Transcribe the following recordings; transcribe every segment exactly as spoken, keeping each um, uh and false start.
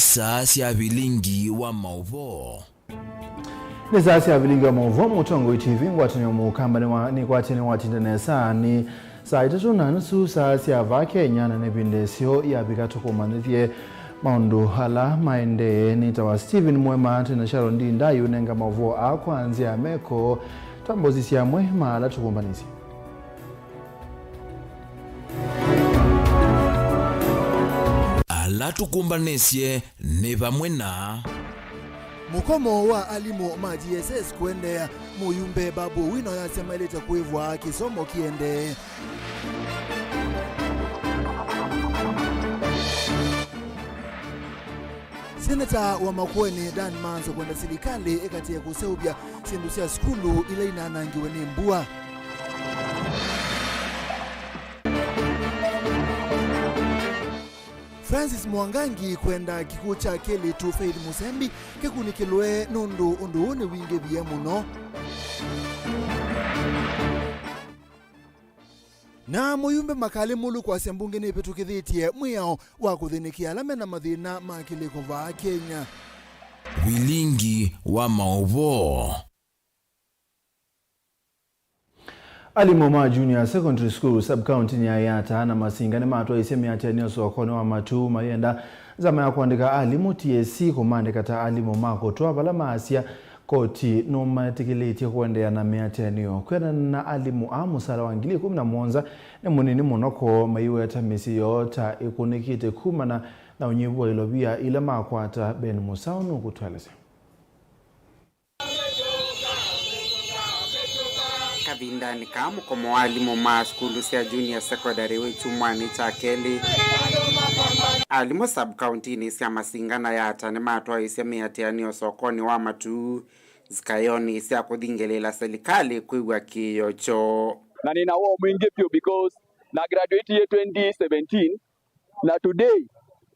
Saa sya vilingi wa maũvoo. Nĩ saa sya vilingi wa maũvoo, Mũtongoi T V, ngwatanĩo Mũkamba nĩwa-, nĩkwatĩe nĩwatinda nesa. Nĩ saa itatũ na nusu saa sya vaa Kenya, na nĩ ĩvinda ĩseo yavika tũkũmanyĩthye maũndũ ala maendee. Nĩtawa Stephen Mwema, twĩ na Sharon D. Ndai ũnenga maũvoo aa kwa nzĩa ya meko. Twambosisye amwe ma ala tũkũmbanĩsye. Ala tũkũmbanĩsye nĩ vamwe na. Mũkomo wa alimũ ma G S S kũendeea, mũyumbe Babu Owino ayasya maĩlĩte kũĩvwa kĩsomo kĩendee. Seneta wa Makueni Dan Manso kwenda silikalĩ ĩkatie kũseũvya syĩndũ sya sukulu ila inanangiwe nĩ mbua. Francis Mwangangi kwenda kĩkw'ũ kya kelĩtu Faith Musembi kĩkunĩkĩlwe nũndũ ũndũ ũũ nĩwingĩvie mũno. Na mũyumbe Makali Mulu kwasya mbunge nĩvĩtũkĩthĩtye mwĩao wa kũthĩnĩkĩa ala mena mathĩna ma kĩlĩko vaa Kenya. Vilingi wa maũvoo. Alimũ ma Junior Secondary School sub-county-nĩ ya Yatta na Masinga nĩmatwaisye mĩatĩanĩo sokonĩ wa Matuu mayenda nzama ya kũandĩka alimũ T S C kũmaandĩka ta alimũ ma kũtũa vala maasya koti nũmetĩkĩlĩtye kũendeea na mĩatĩanĩo. Kwĩanana na alimũ aa, mũsaala wa ngili ikũmi na mũonza nĩ mũnini mũno kwoo, maiweta mĩsyĩ yoo ta ĩkũnĩkĩte kumana na ũnyivu wa ilovia ila makwata. Ben Mũsaũ nũkũtũelesya. Kavindanĩ kaa mũkomo wa alimũ ma sukulu sya junior secondary wĩ kyumwanĩ kya kelĩ, alimũ sub-kauntinĩ sya Masinga na Yatta nĩmatwaĩsye mĩatĩanĩo sokonĩ wa Matuu, nzikayonĩ sya kũthingĩlĩĩla silikalĩ kwĩw'a kĩĩo kyoo. Na nĩna woo mwingĩ vyũ because na graduate twenty seventeen, na today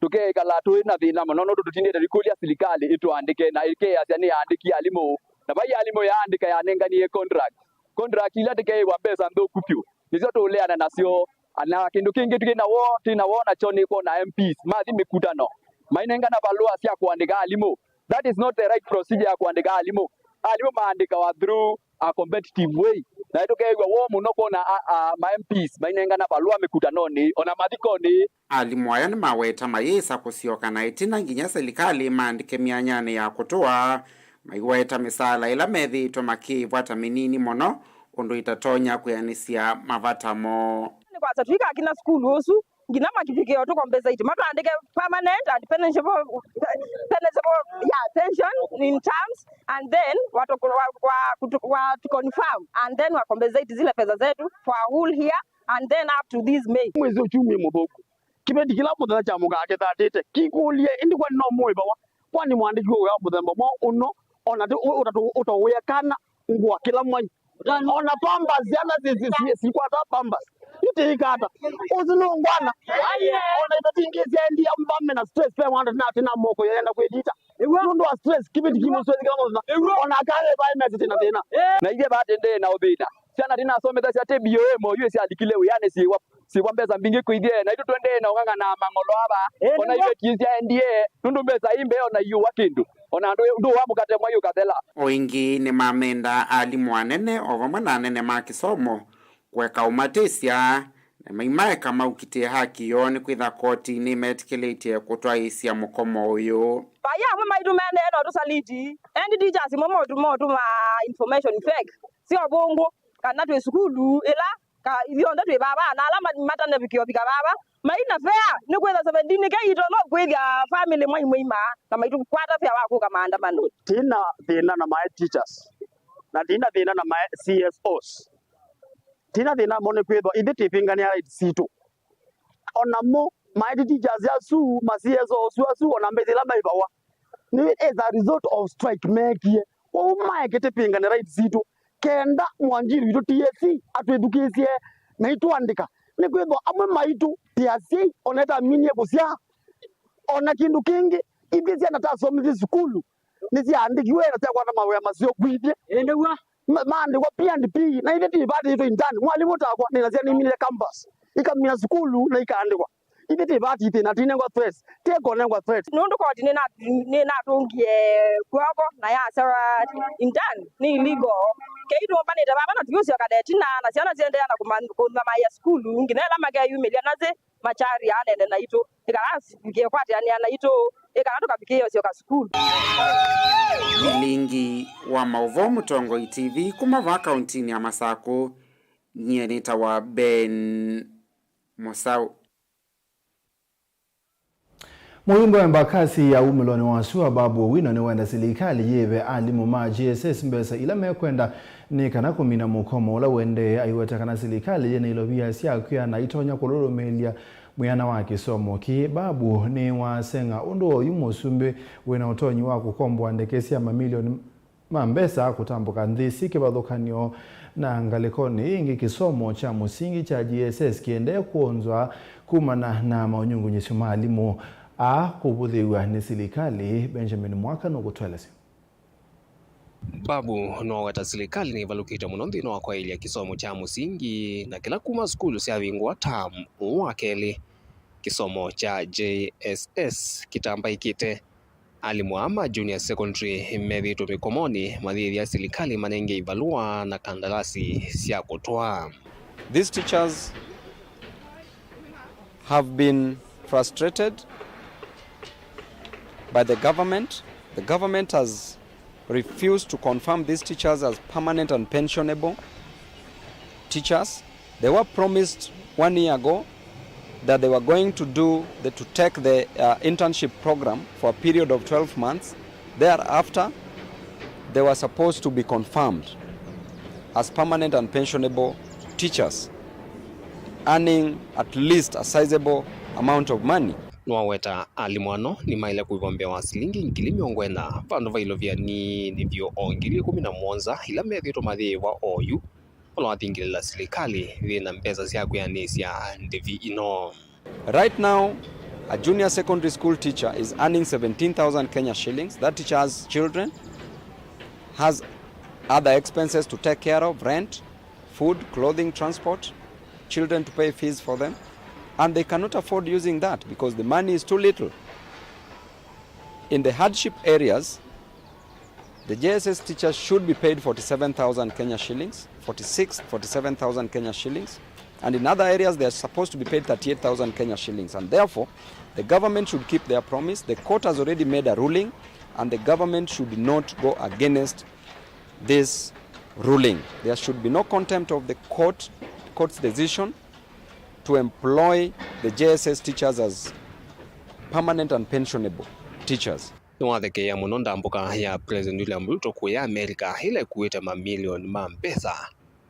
tũkeekala twĩ na thĩna mũno, nũndũ tũtindĩte tũikũlya silikalĩ ĩtũandĩke, na ĩkeasya nĩyaandĩkie alimũ, na vai alimũ yaandĩka yanenganie contract. Contract ila tũkeĩwa mbesa nthũku vyũ, nĩsyo tũũleana nasyo. Na kĩndũ kĩngĩ twĩ na woo, twĩ na woo nakyo nĩ kwona M Ps mathi mĩkutano, mainengana valũa sya kũandĩka alimũ. That is not the right procedure ya kũandĩka alimũ. Alimũ maandĩkawa through a competitive way. Na nĩtũkeew'a woo mũno kwona a, a, ma M Ps mainengana valũa mĩkutanonĩ, ona mathikonĩ. Alimũ aya nĩmaweta mayĩsa kũsyoka na ĩtina nginya silikalĩ ĩmaandĩke myanyanĩ ya kũtũa, maiweta mĩsaala ĩla methĩĩtwe makĩĩvwa ta mĩnini mũno, ũndũ ĩtatonya kwĩanĩsya mavata moo. Nĩ kwasa tũikakinya sukulu ũsu, nginya makivikĩe ũtũ compensate, matũandĩke permanent and pensionable, pensionable, yeah, pension in terms, and then watu, wa, wa, kutu, wa to confirm, and then wa compensate zile pesa zetu for a whole year, and then up to this May. Mwezi ũkyumie mũthũku, kĩveti kĩla mũthenya kyamũkaa kĩthatĩte, kĩkũlye, ĩndĩ kwani no mũĩvawa? Kwani mwandĩkiwe wĩa wa mũthemba mwaũ ũno, ona ti, ũ-, ũtatũ-, ũtaũĩa kana ngũa kĩla mwai? Ona pampers, syana si, si, si, sikwata pampers. Yu tĩikata. Ũsu nũngwana. Ona ĩtatĩngĩsya endi ambame na stress pe wanda tina, tina moko yenda kwĩthita. Nũndũ wa stress, kĩveti kĩmũswezi kĩla mũthenya. Ona akaye vae mesi tina thĩna. Na ithe vate ndee na ũthĩna. Syana tinasomethasya ti B O M, oyu syalikile wĩanĩ syĩwa, syĩwa mbesa mbingĩ kwĩthye, na itũ twendee na ũng'ang'ana mang'olo ava. Ĩĩ, ona nĩw'o. Iveti syaendie, nũndũ mbesa ii mbee ona iũwa kĩndũ. Ona ndũ, ndũ wa mũkate mwai ũkathela. O ĩngĩ nĩmamenda alimũ anene o vamwe na anene ma kĩsomo kũeka ũmatĩsya na maimaeka maukitĩe haki yoo, nĩkwĩtha koti nĩmetĩkĩlĩtye kũtwaĩĩsya mũkomo ũyũ. Vai amwe maitũ mendeee no tũsaliti. Endi teachers imwe motu-, motuma information fake sya ũvũngũ, kana twĩ sukulu ĩla ka, ithyonthe twĩ vava, na ala ma-, matanavikĩa ũvika vava, maina fare, nĩkwĩtha seventeen K itonya kwĩthya family mwai mũima, na maitũkwata fare wa kũka maandamano. Tina thĩna na my teachers, na tina thĩna na my C S Os. Tina thĩna mo nĩkwĩthwa ithyĩ twĩvĩnganĩa rights sitũ. Onamo, my teachers asu, ma C S Os asu, ona mbesa ila maivawa, nĩ as a result of strike meekie. Kwoou maeke tũvĩngane rights sitũ, kenda Mwangi witũ T S C atwĩthukĩĩsye na itũandĩka. Nĩkwĩthwa amwe maitũ tĩ asyai, ona ĩtaminie kũsyaa. Ona kĩndũ kĩngĩ, ithyĩ syana tasomithie sukulu, nĩsyaandĩkiwe na syakwata mawĩa maseo kwithyĩ. Ĩndĩ w'a? Ma-, maandĩkwa P and P, na ithyĩ tũivatĩtwe intern. Mwalimũ takwa, nĩnasya nĩminile campus, ikamina sukulu na ikaandĩkwa. Ithyĩ twĩ vaa, twĩ na twĩnengwa threats, twĩkonengwa threats. Nũndũ koti nĩna-, nĩnatũngie kw'oko na yasya intern nĩ illegal. Kei tũmbanĩte vava na tũyũsyoka ĩtina, na syana syaendeea na kũma-, kũnyamaĩa sukulu, nginya ĩla makeyumĩlya nasĩ makyalya anene naitũ, nĩ kana tũikwatĩanĩa naitũ, nĩ kana tũkavikĩĩe ũsyoka sukulu. Vilingi wa maũvoo Mũtongoi T V kuma vaa kauntinĩ ya Masakũ, nyie nĩtawa Ben Mũsaũ. Mũyumbe wa Embakasi ya wumĩlonĩ wa sua, Babu Owino, nĩwenda silikalĩ yĩve alimũ ma J S S mbesa ila mekwenda nĩ kana kũmina mũkomo ũla ũendee, aiweta kana silikalĩ yĩna ilovia sya kwĩana itonya kũlũlũmĩĩlya mwĩana wa kĩsomo kĩĩ. Babu nĩwaseng'a ũndũ oyu mũsumbĩ wĩna ũtonyi wa kũkomboa ndeke sya mamilioni ma mbesa kũtambũka nthĩ syĩ kĩvathũkany'o na ngalĩkonĩ ĩngĩ. Kĩsomo kya mũsingi kya J S S kĩendee kwonzwa kumana na maũnyungunyĩsyo ma alimũ aa kũvũthĩw'a nĩ silikalĩ. Benjamin Mwaka nũkũtũelesya. Babu noweta silikalĩ nĩvalũkĩte mũno nthĩnĩ wa kwaĩlya kĩsomo kya mũsingi, na kĩla kuma sukulu syavingũa tam ũũ wa kelĩ, kĩsomo kya J S S kĩtambaĩkĩte. Alimũ aa ma junior secondary methĩĩtwe mĩkomonĩ mayĩthĩa silikalĩ manenge ivalũa na kandalasi sya kũtwaa. These teachers have been frustrated by the government. The government has refused to confirm these teachers as permanent and pensionable teachers. They were promised one year ago that they were going to do the, to take the, uh, internship program for a period of twelve months. Thereafter, they were supposed to be confirmed as permanent and pensionable teachers, earning at least a sizable amount of money. Nĩwaweta alimũ ano nĩmaĩle kũĩvwa mbee wa silingi ngili mĩongo ĩna vandũ va ilovia nini vyũ o ngili ĩkũmi na mũonza ila methĩĩtwe mayĩĩva oyu. Ũla wathingĩlĩla silikalĩ yĩna mbesa sya kwĩanĩsya ndĩvi ĩno. Right now, a junior secondary school teacher is earning seventeen thousand Kenya shillings. That teacher has children, has other expenses to take care of, rent, food, clothing, transport, children to pay fees for them, and they cannot afford using that because the money is too little. In the hardship areas, the J S S teachers should be paid forty-seven thousand Kenya shillings, forty-six, forty-seven thousand Kenya shillings, and in other areas they are supposed to be paid thirty-eight thousand Kenya shillings, and therefore the government should keep their promise. The court has already made a ruling, and the government should not go against this ruling. There should be no contempt of the court, court's decision to employ the J S S teachers as permanent and pensionable teachers. Nĩwathekeea mũno ndambũka ya President William Ruto kũya America, ĩla ĩkuĩte mamilioni ma mbesa,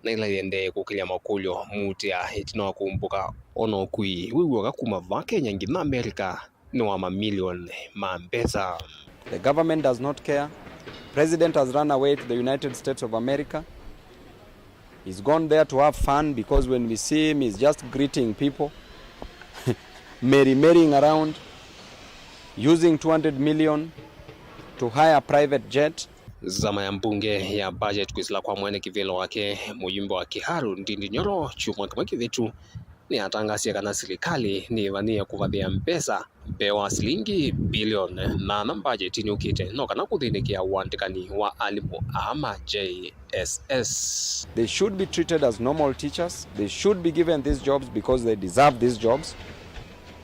na ĩla yĩendee kũkĩlya makũlyo muutĩa ĩtina wa kũmbũka. Ona ũkui wĩw'oka kuma vaa Kenya nginya America nĩ wa mamilioni ma mbesa. The government does not care. President has run away to the United States of America. He's gone there to have fun because when we see him, he's just greeting people, merry-merrying around, using two hundred million to hire a private jet. Nzama ya mbunge ya budget kwĩsĩla kwa mwene kĩvĩla wake, mũyumbe wa Kiharu Ndindi Nyoro, kyumwa kĩmwe kĩvĩtu, nĩyatangasie kana silikalĩ nĩĩvanĩĩe kũvathĩa mbesa mbee wa silingi bilioni nana mbajetinĩ yũkĩte, no kana kũthĩnĩkĩa ũandĩkani wa alimũ aa ma J S S. They should be treated as normal teachers. They should be given these jobs because they deserve these jobs.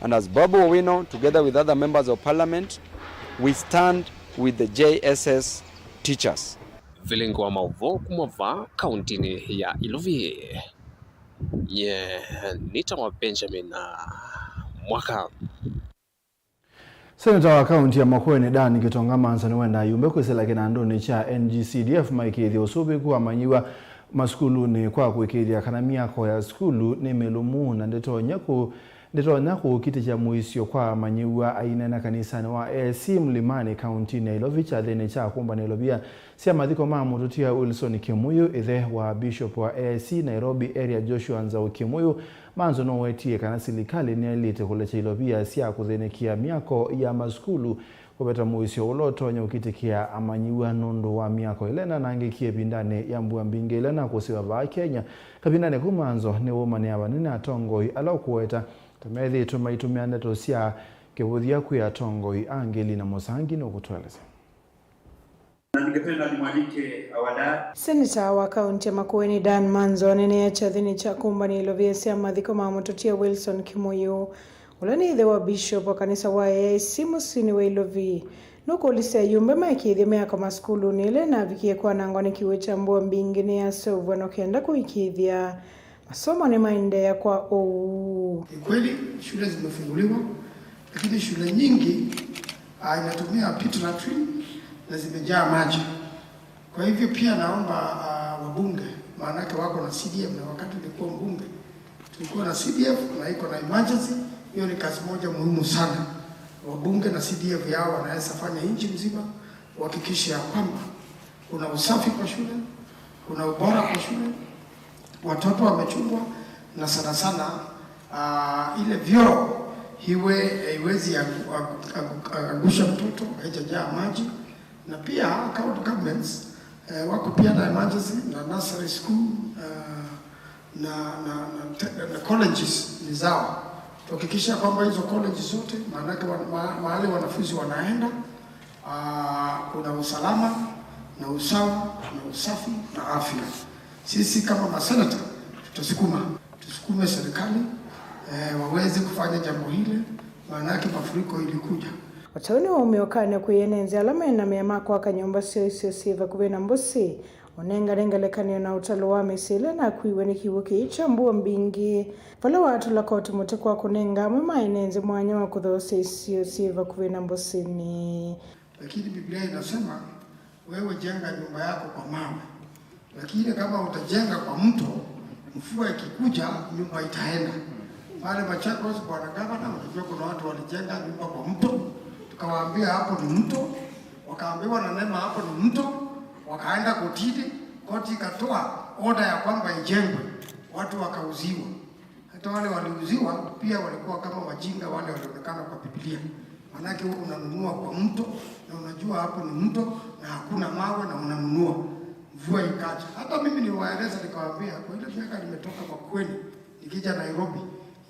And as Babu Owino, together with other members of parliament, we stand with the J S S teachers. Vilingi wa maũvoo kuma vaa kauntinĩ ya Ilovi. Nyie nĩtawa Benjamin, ah, Mwaka. Seneta wa kaunti ya Makueni, Dan Gitonga Manso, nĩwenda ayumbe kwĩsĩla kĩnandũnĩ kya N G C D F maĩkĩĩthye ũsũvĩku wa amanyĩw'a masukulunĩ kwa kũĩkĩĩthya kana myako ya sukulu nĩ mĩlũmu na ndĩtonya kũ-, ndĩtonya kũkitĩkya mũisyo kwa amanyĩw'a. Aineena kanisanĩ wa A C Mlimani, kauntinĩ ya Ilovi, kyathĩnĩ kya kũmbany'a ilovia sya mathiko ma mũtũtia Wilson Kimuyu, ĩthe wa Bishop wa A C Nairobi Area Joshua Nzau Kimuyu, Manso nũwetie kana silikalĩ nĩyaĩlĩte kũlekya ilovia sya kũthĩnĩkĩa myako ya masukulu, kũveta mũisyo ũla ũtonya ũkitĩkĩa amanyĩw'a nũndũ wa myako ĩla ĩnanangĩkie ĩvindanĩ ya mbua mbingĩ ĩla ĩnakũsĩwa vaa Kenya. Kavindanĩ kau, Manso nĩwaumanĩa vanene atongoi ala ũkũweta Ta methĩĩtwe maitũmĩa ndeto sya kĩvũthya kwĩ atongoi, Angelina Mũsangi nũkũtũelesya. Na ningependa nimwalike our dad. Seneta wa kaunti ya Makueni Dan Manzo aneenea kyathĩnĩ kya kũmbanĩa ilovia sya mathiko ma mũtũtia Wilson Kimuyu, ũla nĩ ĩthe wa Bishop wa kanisa wa A I C mũsyĩnĩ wa Ilovi. Nũkũlisya ayumbe maĩkĩĩthye mĩako masukulunĩ ĩla ĩnavikie kwanangwa nĩ kĩw'ũ kya mbua mbingĩ nĩyaseũvw'a nĩ kenda kũĩkĩĩthya masomo nĩmaendeea kwa ũuu. Ni kweli shule zimefunguliwa, lakini shule nyingi ah, inatumia pit latrine na zimejaa maji. Kwa hivyo pia naomba ah, wabunge, maanake wako na C D F, na wakati nilikuwa mbunge tulikuwa na C D F na iko na emergency. Hiyo ni kazi moja muhimu sana. Wabunge na C D F yao wanaweza fanya nchi mzima, kuhakikisha ya kwamba kuna usafi kwa shule, kuna ubora kwa shule, watoto wamechungwa, na sana sana ah, ile vyoo iwe haiwezi angu- angu- angu- angusha mtoto, haijajaa maji. Na pia county governments eh, wako pia na emergency na nursery school eh, na, na, na, te- na colleges ni zao. Tuhakikisha kwamba hizo colleges zote, maanake wa- ma- mahali wanafunzi wanaenda ah, kuna usalama na usawa na usafi na afya. Sisi kama masenata tutasukuma, tusukume serikali eh, waweze kufanya jambo hili, maanake mafuriko ilikuja. O ta ũu nĩwaumĩa ũkany'o kwĩ ene nzĩ ala me na mea ma kwaka nyũmba syoo isio syĩ vakuvĩ na mbũsĩ, ũnengane ngelekany'o na ũtalo wa mĩsyĩ ĩla ĩnakuiwe nĩ kĩw'ũ kĩĩ kya mbua mbingĩ, vala watũla koti mũtĩ kwa kũnenga amwe ma ene nzĩ mwanya wa kũthoosya isio syĩ vakuvĩ na mbũsĩnĩ. Lakini Biblia inasema, wewe jenga nyumba yako kwa mawe, lakini kama utajenga kwa mto, mvua ikikuja, nyumba itaenda. Pale Machakos, bwana gavana, unajua kuna watu walijenga nyumba kwa mto, tukawaambia hapo ni mto, wakaambiwa na NEMA hapo ni mto, wakaenda kotini, koti ikatoa order ya kwamba ijengwe, watu wakauziwa. Hata wale waliuziwa pia walikuwa kama wajinga wale walionekana kwa Biblia. Maanake wewe unanunua kwa mto na unajua hapo ni mto na hakuna mawe na unanunua. Mvua ikaja. Hata mimi niwaeleza nikawaambia, kwa ile miaka nimetoka Makueni nikija Nairobi,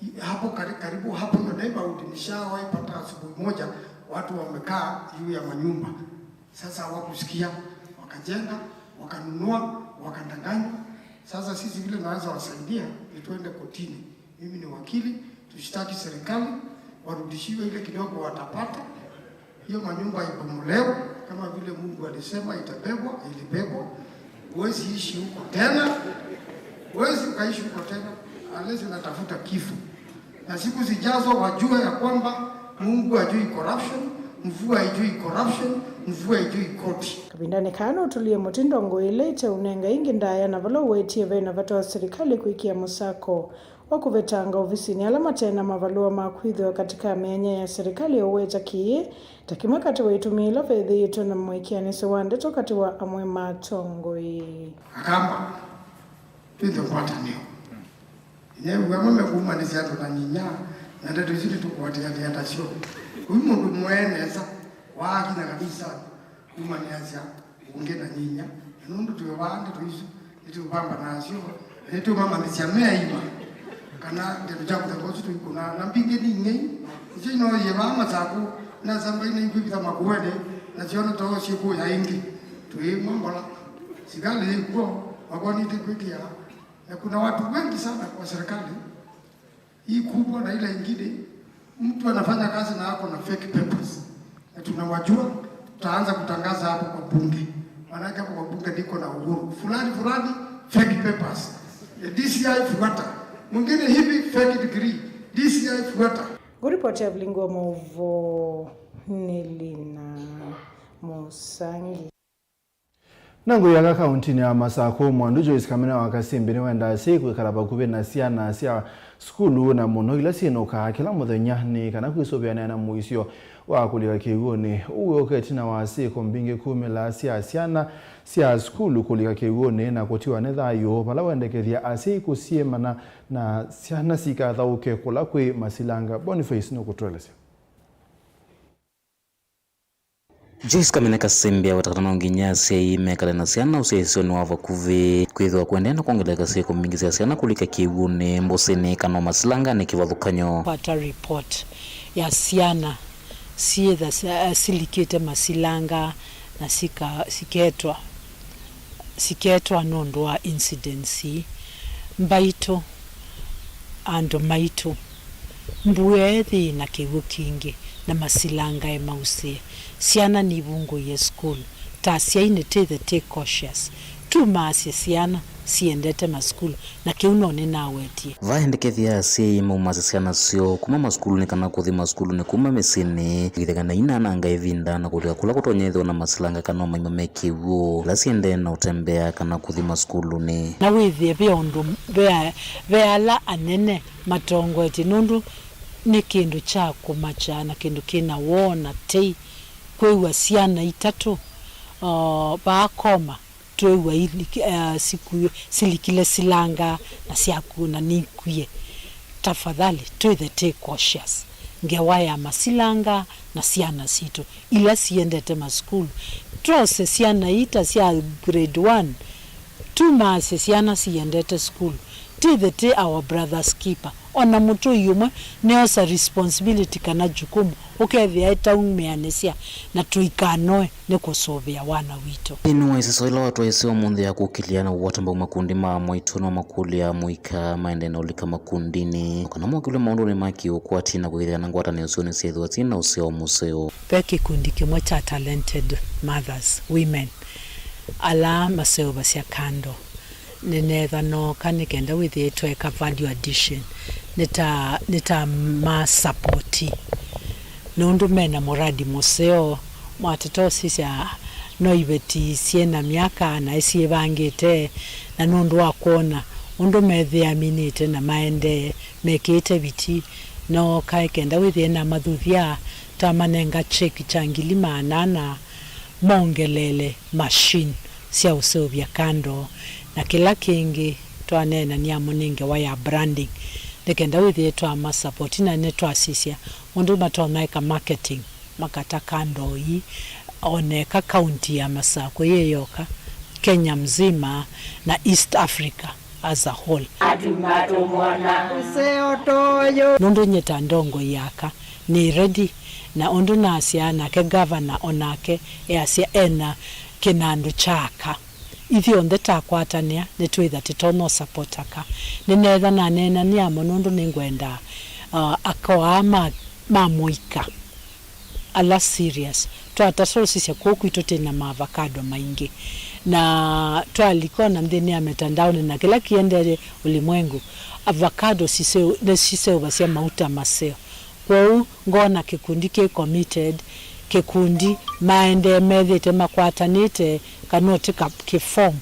i- hapo kari- karibu hapo hiyo neighborhood nishawahi pata asubuhi moja watu wamekaa juu ya manyumba. Sasa hawakusikia, wakajenga, wakanunua, wakadanganywa. Sasa sisi vile naweza wasaidia ni tuende kotini. Mimi ni wakili, tushtaki serikali, warudishiwe ile kidogo watapata. Hiyo manyumba ibomolewe kama vile Mungu alisema itabebwa, ilibebwa. Huwezi ishi huko tena, huwezi ukaishi huko tena unless unatafuta kifo. Na siku zijazo wajue ya kwamba Mungu hajui corruption, mvua haijui corruption, mvua haijui koti. Kavindanĩ kaa nũtũlie mũtĩ ndongo ĩla ĩteũnenga ĩngĩ ndaaya na vala ũwetie ve na vata wa silikalĩ kwĩkĩa mũsako wa kũvetanga ovisinĩ ala mate na mavalũa ma kwĩthĩwa katĩ ka mĩanya ya silikalĩ, ũweta kĩĩ ta kĩmwe katĩ wa itumi ila vethĩĩtwe na mwĩkĩanĩsyo wa ndeto katĩ wa amwe ma atongoi. Akamba twĩthwe ngwatanĩo. Nĩw'a amwe mekumanĩsya andũ na nyinya, na ndeto isu nĩtũkũatĩanĩa nasyo. Ũyu mũndũ mũee nesa, waakinya kanisanĩ, kumanĩasya ũngĩ na nyinya. Na nũndũ twĩ vaa ndeto isu, nĩtũvamba nasyo, na nĩtũmamanyĩsya me aima kana ndeto sya mũthemba ũsu tũikũnaa. Na mbingĩ ni ng'ei, nĩsyo inoyie vaa Masakũ, nesa mbai naikwĩvitha Makueni, na syona too syĩkũya ĩngĩ. Twĩ ĩmwe mbola, sikalĩ yĩ kw'o, makonĩte kwĩkĩa Na kuna watu wengi sana kwa serikali hii kubwa na ile ingine, mtu anafanya kazi na ako na fake papers. Na tunawajua, tutaanza kutangaza hapo kwa bunge. Maanake hapo kwa bunge niko na uhuru. Fulani fulani, fake papers. D C I fuata. Mwingine hivi, fake degree. D C I fuata. Ngũripoti ya Vilingi wa Maũvoo nĩ Lina Mũsangi. Na ngũyaka kauntinĩ ya Masakũ, Mwandu Joyce Kamene wa Kasimbi nĩwendaa asyai kwĩkala vakuvĩ na syana sya sukulu, na mũno ila syĩnũkaa kĩla mũthenya, nĩ kana kwĩsũvĩanĩa na mũisyo wa kũlika kĩw'ũnĩ. Ũu wĩũka ĩtina wa syĩko mbingĩ kumĩla sya syana sya sukulu kũlika kĩw'ũnĩ na kũtiwa nĩ thayũ, vala wendekethya asyai kũsyĩmana na syana sikathaũke kũla kwĩ masilanga. Boniface nũkũtũelesya. Joyce Kamene Kasembia aweta kana no nginya asyai mekale na syana ũsyaĩĩsyonĩ wa vakuvĩ, kwĩthĩwa kũendee na kwongeleka syĩko mbingĩ sya syana kũlika kĩw'ũnĩ, mbũsĩnĩ, kana o masilanganĩ kĩvathũkany'o. Kwata report ya syana syĩtha sya-, silikĩte masilanga na sika-, siketwa, siketwa nũndũ wa incidents ii. Mbaitũ, andũ maitũ, mbua ĩthi na kĩw'ũ kingĩ na masilangae mausĩe, syana nivungũie sukulu. Ta asyai nĩtwĩthe twĩ cautious, tumaasye syana siendete masukulu, na kĩu no nĩnawetie. Vaendekethya asyai maumasya syana syoo kuma masukulunĩ kana kũthi masukulunĩ kuma mĩsyĩnĩ, kwĩthĩwa na inananga ĩvinda na kũlika kũla kũtonya ĩthĩwa na masilanga kana o maima me kĩw'ũ ila siendee na ũtembea kana kũthi masukulunĩ. Na wĩthĩe ve ũndũ ve, ve ala anene matongoetye, nũndũ nĩ kĩndũ kya kũmakya na kĩndũ kĩna woo na tei kwĩw'a syana itatũ, uh, vaa Koma, twĩw'a ili-, uh, siku-, silikile silanga na syaku na nikwie. Tafadhali twĩthe twĩ cautious ngewa ya masilanga na syana sitũ ila siendete masukulu. Twose syana ii ta sya grade one, tumaasye syana siendete sukulu. Twĩthe twĩ our brother's keeper. O na mũtũi ũmwe nĩosa responsibility kana jukumu, ũkethĩa ĩtaumĩanĩsya, na tũikanoe nĩ kũsũvĩa wana witũ. Nthĩnĩ wa ĩseso ĩla watwaĩĩsye ũmũnthĩ ya kũkĩlya na ũvota mbau makundi ma amwaitũ, no makũlya amũika maendee na ũlika makundinĩ, kana mokĩlwe maũndũnĩ ma kĩũkwati na kũĩthĩa na ngwatanĩo syoo nĩsyĩthĩwa syĩ na ũseo mũseo. Ve kĩkundi kĩmwe kya talented mothers, women, ala maseũvasya kando. Nĩneetha nooka nĩ kenda wĩthĩe tweka value addition, nĩ ta, nĩ ta ma support, nũndũ mena mũradi mũseo. Mwatata ũsisya no iveti syĩ na myaka naĩ syĩvangĩte, na nũndũ wa kwona ũndũ methĩaminĩte na maendee mekĩĩte viti, nooka ĩ kenda wĩthĩe namathuthya, twamanenga cheki kya ngili maana ana, mongeleele machine sya ũseũvya kando, na kĩla kĩngĩ twaneenania mo nĩ ngewa ya branding, nĩ kenda wĩthĩe twama support, na nĩtwasisya ũndũ matonya ĩka marketing, makata kando ii, oneka kaunti ya Masakũ yĩ yoka, Kenya mzima na East Africa as a whole. Atuma tũmwona. Ũseo toyo. Nũndũ nyie ta ndongoi ya aka, nĩ ready, na ũndũ nasya nake gavana, o nake easya ena kĩnandũ kya aka. Ithyonthe twakwatanĩa, nĩtwĩtha tũtonya support aka. Nĩneetha naneenanĩa mo nũndũ nĩngwenda, uh, akoaa ma, ma mũika ala serious. Twatata ũsisya kũu kwitũ twĩ na maavocado maingĩ. Na twalika ona nthĩnĩ ya mitandaonĩ na kĩla kĩendee ũlimwengu, avocado siseu-, nĩsiseũvasya mauta maseo. Kwoou ngona kĩkundi kĩ committed, kĩkundi maendee methĩte makwatanĩte, kana ũtika kĩform,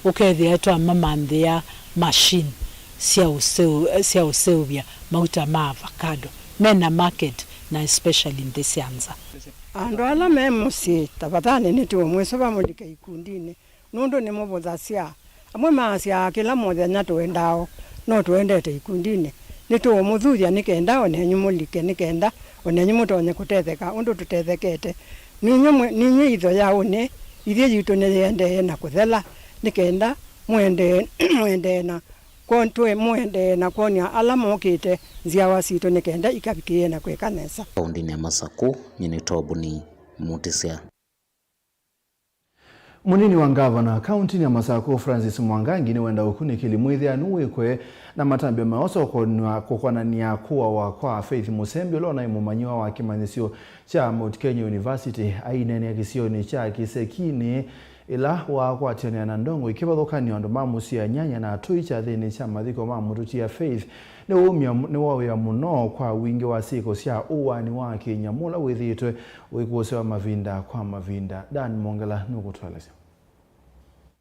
ũkethĩa twamamanthĩa machine sya ũseu-, sya ũseũvya mauta ma avocado. Mena market, na especially nthĩ sya nza. Andũ ala me mũsyĩ ta vathanĩ nĩtũũmwĩsũva mũlike ikundinĩ, nũndũ nĩmũvũthasya. Amwe maasyaa kĩla mũthenya tũendaa o, no tũendete ikundinĩ. Nĩtũũmũthuthya nĩ kenda o nenyu mũlike, nĩ kenda o nenyu mũtonye kũtetheka ũndũ tũtethekete. Ninyie mwĩ-, ninyie itho ya ũnĩ, ithyĩ yitũ nĩyĩendee na kũthela, nĩ kenda mũendee, mũendee na Kwon-, twĩ mũendee na kwony'a ala mokĩte nzyawa sitũ nĩ kenda ikavikĩĩe na kwĩka nesa. Kaũndĩnĩ ya Masakũ, nyie nĩ Tobuni Mutisya. Mũnini wa ngavana kaũntĩnĩ ya Masakũ, Francis Mwangangi, nĩwenda ũkunĩkĩli mwĩthĩanu wĩkwe na matambya ma ũsokony'a kũkonanĩa kũawa kwa Faith Mũsembi, ũla ũnaĩ mũmanyĩwa wa kĩmanyĩsyo kya Mount Kenya University, aineenea kĩsionĩ kya Kĩsekinĩ, ĩla waakwatĩanĩa na ndongoi kĩvathũkany'o, andũ ma mũsyĩ, anyanya na atũi kyathĩnĩ kya mathiko ma mũtũtia Faith. Nĩwaumya, nĩwaũya mũno kwa wingĩ wa syĩko sya ũaani wa kĩnyamũ ũla wĩthĩĩtwe ũikũsĩwa mavinda kwa mavinda. Dan Mongela nũkũtũelesya.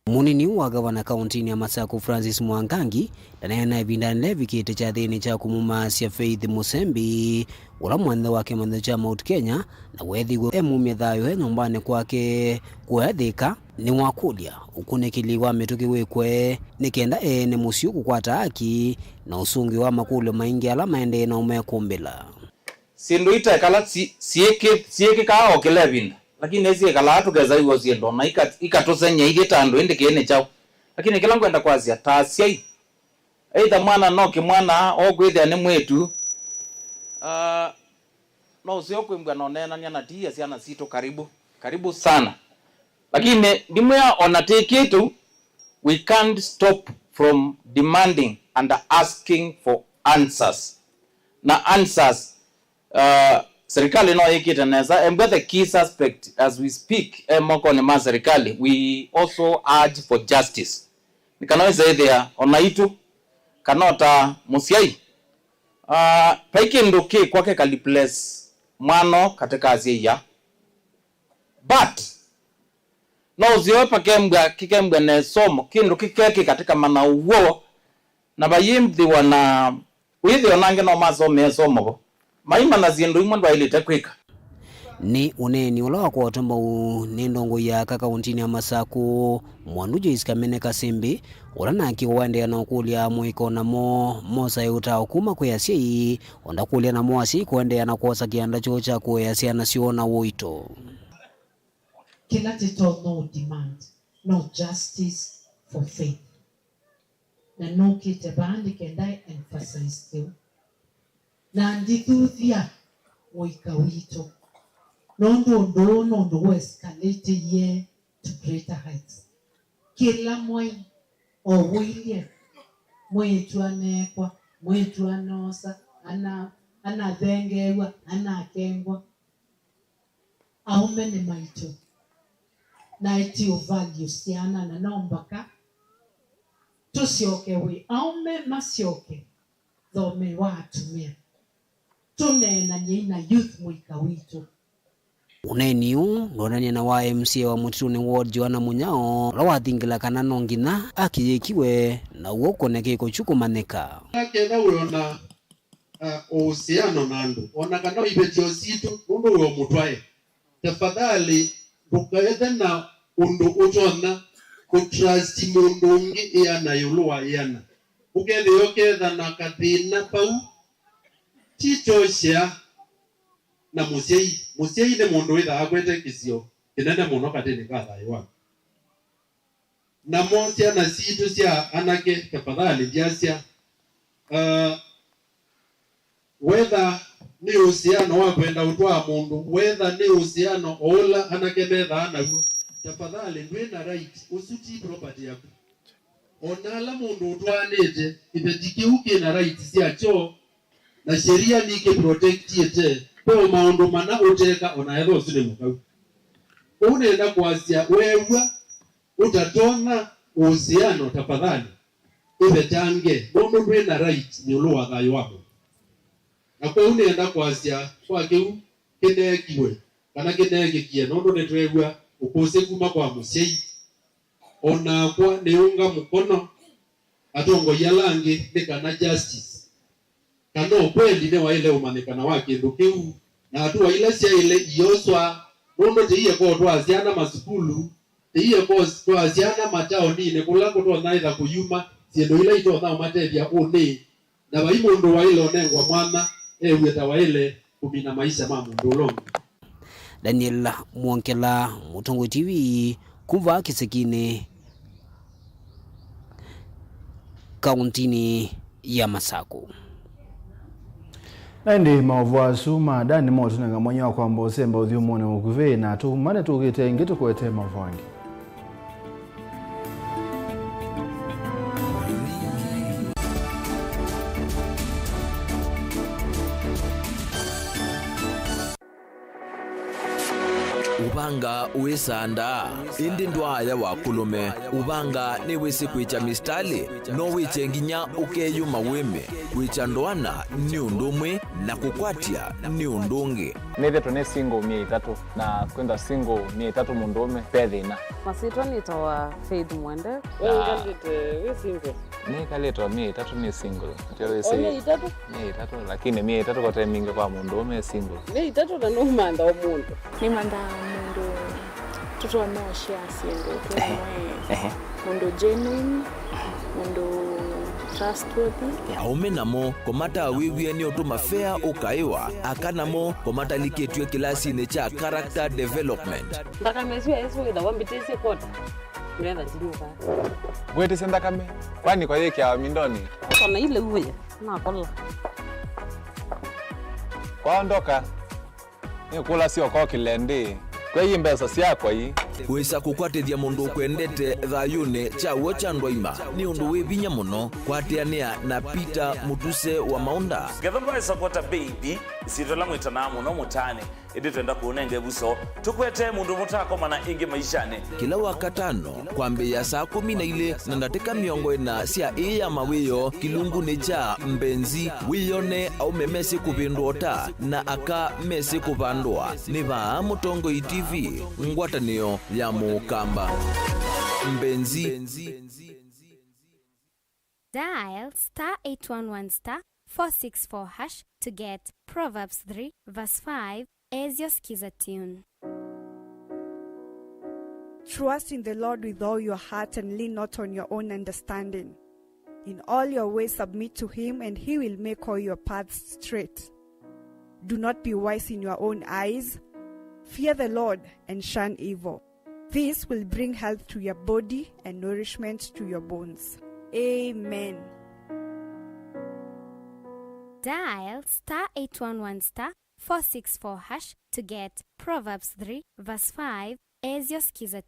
Mũnini wa ngavana kaũntĩnĩ ya Masakũ, Francis Mwangangi, ndaneena ĩvindanĩ yĩla ĩvikĩte kyathĩnĩ kya kũmũmaasya Faith Mũsembi, ũla mwene wa kĩmanyĩsyo kya Mount Kenya, na weethĩiwe emumya thayũ e nyũmbanĩ kwake kũathĩka. Nĩwakũlya ũkunĩkĩli wa mĩtũkĩ wĩkwe nĩ kenda ene mũsyĩ kũkwata haki na ũsũngĩo wa makũlyo maingĩ ala maendee na ũmekũmbĩla. Syĩndũ itekala si-, siĩkĩ-, siĩkĩkaa o kĩla ĩvinda. Lakini syĩkalaa tũkesa iw'o syĩndũ na ika-, ikatũseny'a ithyĩ ta andũ, ĩndĩ kĩĩ nĩ kyaũ? Lakini kĩla ngwenda kwasya, ta asyai, either mwana no kĩmwana, o kwĩthĩa nĩ mwĩĩtu, ah, no ũseo kwĩmbwa na ũneenany'a na tiia syana sitũ, karibu, karibu sana. Lakini ndimwĩa ona tĩkĩtu, we can't stop from demanding and asking for answers. Na answers, uh, serikali no yĩkĩte nesa. Embwa the key suspect as we speak e mokonĩ ma serikali. We also urge for justice. Nĩ kana wĩsa ĩthĩa ona itũ, kana o ta mũsyai, uh, vai kĩndũ kĩkwa kĩkaliplace mwano katĩ ka asyai aa. But no ũsyoe pakembwa, kĩkembwa na ĩsomo, kĩndũ kĩkekĩka tĩkamanya ũw'o, na vayĩthĩwa na wĩthĩo nangĩ no masomea ĩsomo vo, maimanya syĩndũ imwe ndwaĩlĩte kwĩka. Nĩ ũneeni ũla wakwatwa mbau nĩ ndongoi ya aka kaũntinĩ ya Masakũ, Mwandu Joyce Kamene Kasimbi, ũla nake ũendeea na ũkũlya mũĩko namo mosae ũtao kuma kwĩ asyai, o ndakũlya namo asyai kũendeea na kwosa kĩanda kyoo kya kũea syana syoo na ũito. Kĩla tũtonya ũ demand no justice for Faith. Na nũkĩte vaa nĩ kenda emphasize kĩu. Na ndithuthya mũika witũ. Nũndũ ũndũ ũũ nũndũ ũescalate-ie to greater heights. Kĩla mwai o ũilye, mwĩĩtu aneekwa, mwĩĩtu anoosa, ana-, anathengeew'a, anakengwa. Aũme nĩ maitũ, na ĩti ũ value syana, na no mbaka tũsyoke wĩ aũme masyoke thome wa atumĩa. Tũneenany'ei na youth mũika witũ. Ũneeni ũũ ndwonanie na wa M C A wa Mũtitũnĩ Ward, Joanna Mũnyao, ũla wathingĩla kana no nginya akĩyĩkiwe na ũw'o kũneke kũkyu kũmanyĩka. Ketha wĩona uh, ũhusiano na andũ, o na kana iveti o sitũ, nũndũ wĩ o mũtwae. Tafadhali, ndũkaethe na ũndũ ũtonya kũtrust mũndũ ũngĩ ĩana ĩũlũ wa ĩana. Ũkethĩa ũketha na kathĩna vau, ti kyoshea na mũsyai. Mũsyai nĩ mũndũ wĩthaa akwete kĩsio kĩnene mũno katĩnĩ ka thayũ waku. Namo syana sitũ sya anake, tafadhali, ndyasya, uh, whether nĩ ũsiano wa kwenda ũtwaa mũndũ, whether nĩ ũsiano o ũla anake methaa naw'o, tafadhali, ndwĩ na right. Ũsu ti property yaku. O na ala mũndũ ũtwaanĩte, kĩveti kĩu kĩ na right syakyo, na sheria nĩkĩprotectĩte. Ve o maũndũ mana ũteka, o na ethwa ũsu nĩ mũkau. Ũu nĩenda kwasya, weew'a ũtatonya ũsiano, tafadhali, ĩvetange, nũndũ ndwĩ na right ĩũlũ wa thayũ wa mũndũ. Na kwoou nĩenda kwasya, kwa kĩu kĩneekiwe, kana kĩneekĩkie, nũndũ nĩtweew'a ũkũsĩ kuma kwa mũsyai. O nakwa nĩũnga mũkono atongoi ala angĩ nĩ kana justice, kana ũkweli nĩwaĩle ũmanyĩkana wa kĩndũ kĩu, na hatua ila syaĩle ioswa, nũndũ tĩie kotwaa syana masukulu, tĩie kotwaa syana mataoninĩ kũla kũtonya ĩtha kũyuma syĩndũ ila itonya ũmatethya ũnĩ, na vai mũndũ waĩle ũnengwa mwanya ew'e ta waĩle kũmina maisha ma mũndũ ũla ũngĩ. Daniel Mwongela, Mũtongoi T V, kuma Kĩsekinĩ, kaũntinĩ ya Masakũ. Na ĩndĩ maũvoo asu ma Dan nĩmaũtũnenga mwanya wa kwamba ũsemba ũthyũmũnĩ mũkuvĩ, na tũmane tũkĩte ĩngĩ tũkwete maũvoo angĩ. Ũvanga wĩsandaa, ĩndĩ ndwaaya wa kũlũme. Ũvanga nĩwĩsĩ kwĩkya mĩsitalĩ, no wĩkye nginya ũkeyũma wĩme. Kwĩkya ndoana nĩ ũndũ ũmwe, na kũkwatya nĩ ũndũ ũngĩ. Nĩthĩtwe nĩ single myei ĩtatũ, na kwĩthwa single myei ĩtatũ mũndũũme ve thĩna. Masyĩtwa nĩtawa Faith Mwende. We wĩkalĩte wĩ single? Nĩkalĩte o myei ĩtatũ nĩ single. Ndio wĩsĩ. O myei ĩtatũ? Myei ĩtatũ, lakini myei ĩtatũ kote mingĩ kwa mũndũũme single. Myei ĩtatũ na nũmantha o mũndũ. Nĩmanthaa mũndũ tũtonya ũshare syĩndũ twĩ. Ehe. Mũndũ genuine, mũndũ Trustworthy. Aũme namo kũmatawĩw'e nĩ ũndũ mavea ũkaĩwa, aka namo kũmatalikĩtw'e kĩlasinĩ kya character development. Nthakame ĩsu yaĩsu wĩthawa mbĩtĩsye kwota. Nĩgetha ndinyuka. Ngwĩtĩsye nthakame, kwani kwayĩkĩawa mindonĩ? Ona ile uwe, nakola. Kwaondoka. Nĩkũlasya ũkokĩle ndĩ, kwei mbesa syakwa ii. Wĩsa kũkwatĩthya mũndũ ũkwendete thayũnĩ kya w'o kya andũ aima nĩ ũndũ wĩ vinya mũno. Kwatĩanĩa na Peter Mũtuse wa Maũnda. Ngetha ndwaĩsa kwata mbei mbi, ĩsyĩtwa ĩla mwĩtanaa mũno mũtaanĩ, ĩndĩ twenda kũũnenga ĩvuso. Tũkwete mũndũ mũtakomana ĩngĩ maishanĩ. Kĩla Wakatano, kwambĩĩa saa kũmi na ilĩ na ndatĩka mĩongo ĩna sya ĩĩ ya mawĩoo, kĩlungunĩ kya Mbenzi, wĩyone aũme mesĩ kũvĩndũa ũta na aka mesĩ kũvandũa. Nĩ vaa Mũtongoi T V, ngwatanĩo ya Mũkamba. Mbenzi. Dial star eight one one star four six four hash to get Proverbs three verse five as your Skiza tune. Trust in the Lord with all your heart and lean not on your own understanding. In all your ways submit to him, and he will make all your paths straight. Do not be wise in your own eyes. Fear the Lord and shun evil. This will bring health to your body and nourishment to your bones. Amen. Dial star eight one one star four six four hash to get Proverbs three verse five as your Skiza.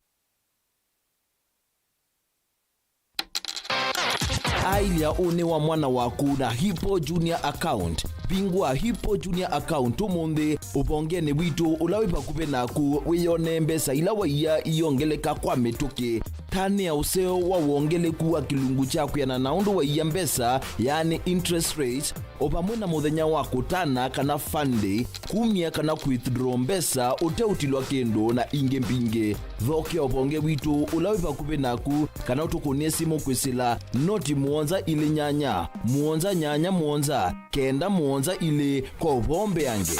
Ailya ũnĩ wa mwana waku na Hippo Junior Account. Vingũa Hippo Junior Account ũmũnthĩ ũvongenĩ witũ ũla wĩ vakuvĩ naku, wĩyone mbesa ila waiya iongeleka kwa mĩtũkĩ. Tanĩa ũseo wa wongeleku wa kĩlungu kya kwĩana na ũndũ waiya mbesa, yaani interest rate, o vamwe na mũthenya wa kũtana kana fund day, kumya kana withdraw mbesa ũteũtilwa kĩndũ, na ingĩ mbingĩ. Thokea ũvonge witũ ũla wĩ vakuvĩ naku, kana ũtũkũnĩe simũ kwĩsĩla noti mũonza ilĩ nyanya, mũonza nyanya mũonza, kenda mũonza ilĩ kwa ũvoo mbeange.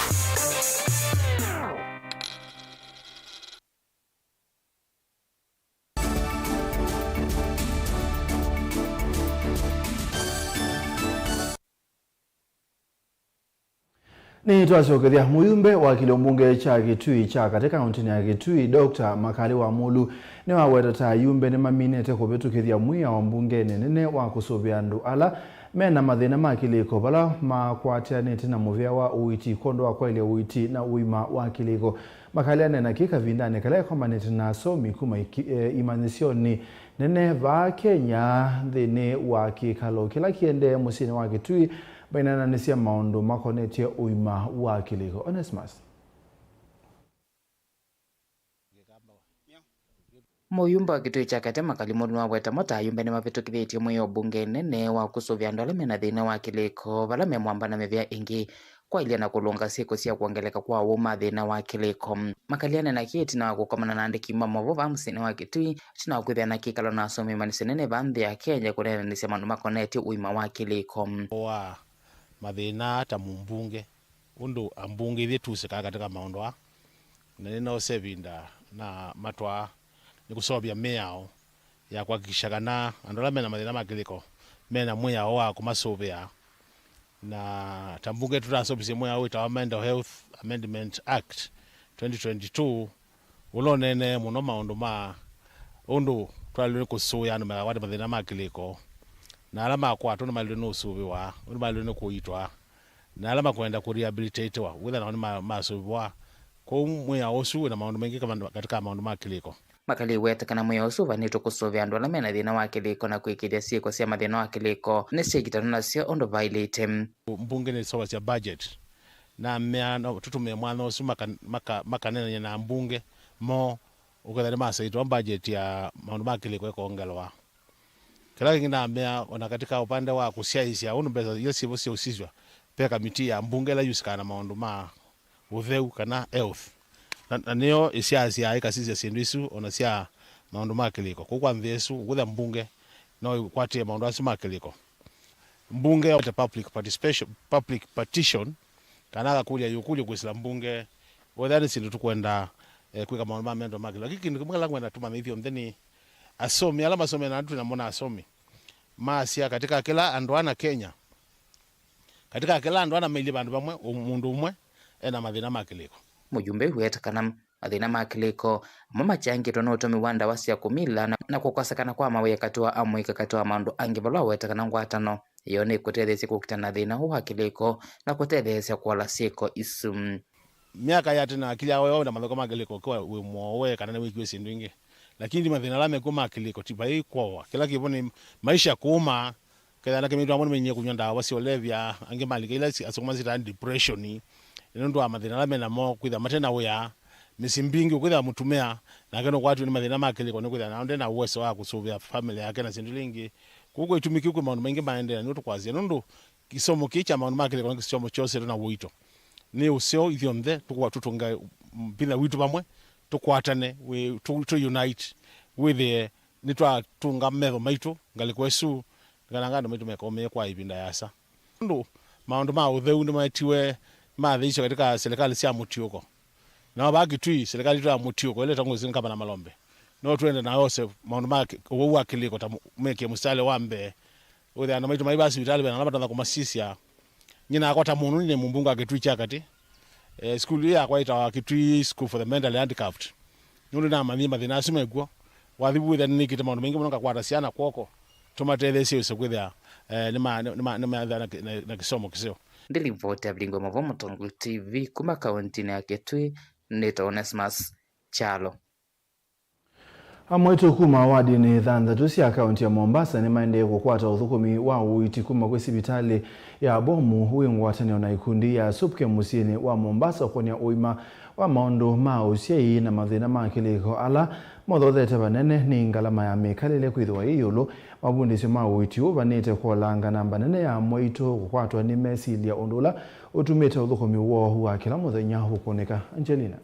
Nĩtwasyokethya. Mũyumbe wa kĩlĩo mbunge kya Kitui kya katĩ kaũntĩnĩ ya Kitui, Doctor Makali wa Mũlu, nĩwaweta ta ayumbe nĩmaminĩte kũvĩtũkĩthya mwĩao mbungenĩ nene wa kũsũvĩa andũ ala me na mathĩna ma kĩlĩko vala makwatĩanĩte na mũvĩa wa ũiiti kwondũ wa kwaĩlya ũiiti na ũima wa kĩlĩko. Makali aneena kĩĩ kavindanĩ kala ekomanĩte na asomi kuma iki-, e, imanyĩsyonĩ nene vaa Kenya nthĩnĩ wa kĩkalo kĩla kĩendee mũsyĩnĩ wa Kitui, mainananĩsya maũndũ makonetye ũima wa kĩlĩko. Onesmus. Mũyumbe wa Kitui kya Katĩ Makali Mũlu nĩwaweta mo ta ayumbe nĩmavĩtũkĩthĩtye mwĩao mbunge nene wa kũsũvĩa andũ ala mena thĩna wa kĩlĩko, vala memwamba na mĩvĩa ĩngĩ, kwaĩlya na kũlũnga syĩko sya kwongeleka kwa aũũ ma thĩna wa kĩlĩko. Makali aneena kĩĩ ĩtina wa kũkomana na andĩki ma maũvoo vaa mũsyĩnĩ wa Kitui, ĩtina wa kwĩthĩa na kĩkalo na asomi ma nĩsĩ nene vaa nthĩ ya Kenya kũneenanĩsya maũndũ makonetye ũima wa kĩlĩko. Wa mathĩna ta mũmbunge, ũndũ ambunge ithyĩ tusĩkaa katika maũndũ aa, na nĩnosa ĩvinda na matwaa nĩ kũseũvya mĩao ya kuhakikisha kana andũ ala mena mathĩna ma kĩlĩko mena mwĩao wa kũmasũvĩa. Na ta mbunge tũtaseũvisye mwĩao wĩtawa Mental Health Amendment Act twenty twenty-two, ũla ũneenee mũno maũndũ ma ũndũ twaĩlwe nĩ kũsũĩa andũ makakwate mathĩna ma kĩlĩko, na ala makwatwa nĩmaĩlwe nĩ ũsũvĩwa, nĩmaĩlwe nĩ kũitwa, na ala makwenda kũ rehabilitatiwa, wĩthĩa nao nĩma-, masũvĩwa. Kwoou mwĩao ũsu wĩna maũndũ maingĩ kama-, katika maũndũ ma kĩlĩko. Makali aweta kana mwĩao ũsu ũvanĩtwe kũsũvĩa andũ ala mena thĩna wa kĩlĩko na kũĩkĩĩthya syĩko sya mathĩna wa kĩlĩko nĩsyĩkitanwa nasyo ũndũ vaĩlĩte. Mbunge nĩseũvasya budget. Namea no tũtũmĩe mwanya ũsu maka-, maka-, makaneenany'a na mbunge moo, ũkethĩa nĩmasaitwa budget ya maũndũ ma kĩlĩko ĩkongelwa. Kĩla kĩngĩ namea, ona katika upande wa kũsyaĩĩsya ũndũ mbesa ila syĩvo syausisw'a, ve kamitii ya mbunge ĩla yusĩkaa na maũndũ ma ũtheu kana health. Na, na nĩyo ĩsyaasyaa ĩkasisya syĩndũ isu ona sya maũndũ ma kĩlĩko. Kũu kwa nthĩ ĩsu, ũkwĩthĩa mbunge no ĩkwatĩe maũndũ asu ma kĩlĩko. Mbunge yoete public participation, public partition, kana akakũlya yũkũlyo kwĩsĩla mbunge, wethĩa nĩ syĩndũ tũkwenda, eh, kwĩka maũndũ ma mental ma kĩlĩko. Lakini kĩndũ kĩmwe kĩla ngwenda tũmanye ithyonthe nĩ asomi, ala masomee na andũ twĩ namo na asomi. Maasya, katika kĩla andũ ana Kenya, katika kĩla andũ ana mailyĩ vandũ vamwe, ũ-, mũndũ ũmwe ena mathĩna ma kĩlĩko. Mũyumbe wĩweta kana mathĩna ma kĩlĩko amwe makyangĩtwe nĩ ũtũmĩi wa ndawa sya kũmila na, na kũkosekana kwa mawĩa katĩ wa amũika katĩ wa maũndũ angĩ, vala waweta kana ngwatano ĩyo nĩkũtetheesya kũkita na thĩna ũũ wa kĩlĩko na kũtetheesya kũola syĩko isu. Myaka ya tene akili yao yao na mathoko ma kĩlĩko kwa wĩ mwowe kana nĩwĩkiwe syĩndũ ingĩ. Lakini mathĩna ala mekw'o ma kĩlĩko ti vai kwowa. Kĩla kĩvo nĩ maisha kũũma, kethĩa na kĩmĩtũ amwe nĩmenyie kũnywa ndawa sya ũlevya, angĩ malika ila si-, asukuma sita depression. Nĩ ũndũ wa mathĩna ala menamo, kwĩthĩa mate na wĩa, mĩsyĩ mbingĩ ũkwĩthĩa mũtumĩa nake nũkwatw'e nĩ mathĩna ma kĩlĩko, nĩkwĩthĩa nao nde na uwezo wa kũsũvĩa family yake na syĩndũ ila ingĩ. Kũu kwa itumi kĩu kwĩ maũndũ maingĩ maendeea nĩu tũkwasya. Nũndũ kĩsomo kĩĩ kya maũndũ ma kĩlĩko nĩ kĩsomo kyosetwe na ũito. Nĩ ũseo ithyonthe tũkwa tũtũnga vinya witũ vamwe, tũkwatane, wĩ-, tũ-, tũ unite, wĩthĩe nĩtwatũnga metho maitũ ngalĩko ĩsu, nĩkana andũ maitũ mekaũmĩe kwa ĩvinda yasa. Nũndũ maũndũ ma ũtheu nĩmaetiwe mathĩisyo katika serikali sya mũtiũko. Nao vaa Kitui, serikali yitũ ya mũtiũko ĩla ĩtongosye nĩ Ngavana Malombe. No twende na yose maũndũ ma kĩ-, ũwau wa kĩlĩko ta mũ-, mekie mũsitalĩ wa mbee. Wĩthĩa andũ maitũ mai vaa sivitalĩ ve na ala matonya kũmasisya. Nyie nakwa ta mũndũ nĩ mũmbunge wa Kitui kya katĩ. Eh, sukulu ĩĩ yakwa ĩtawa Kitui School for the Mentally Handicapped. Nũndũ namanyie mathĩna asu mekw'o. Wathi vu wĩthĩa nĩnĩkĩte maũndũ maingĩ mũno ngakwata syana kw'oko. Tũmatetheesye ĩse kwĩthĩa, eh, nĩma-, nĩma-, nĩmathĩa na kĩ-, na, na kĩsomo kĩseo. Ndilivoti ya Vilingo Mavo Mũtongoi T V kuma kauntinĩ ya Kitui, nĩtawa Onesmus Kyalo. Amwaitũ kuma wadinĩ thanthatũ sya kaunti ya Mombasa nĩmaendee kũkwata ũthũkũmi wa ũiiti kuma kwĩ sivitalĩ ya Bomu wĩ ngwatanĩo na ikundi ya SUPKEM mũsyĩnĩ wa Mombasa ũkonya ũima wa maũndũ ma ũsyai na mathĩna ma kĩlĩko ala mothothete vanene nĩ ngalama ya mĩkalĩle kwĩthĩwa yĩ ĩũlũ. Mavundĩsyo ma ũiiti ũvanĩte kwolanga namba nene ya amwaitũ kũkwatwa nĩ mesilya, ũndũ ũla ũtumĩte ũthũkũmi woo wa kĩla mũthenya ũkũnĩka. Angelina.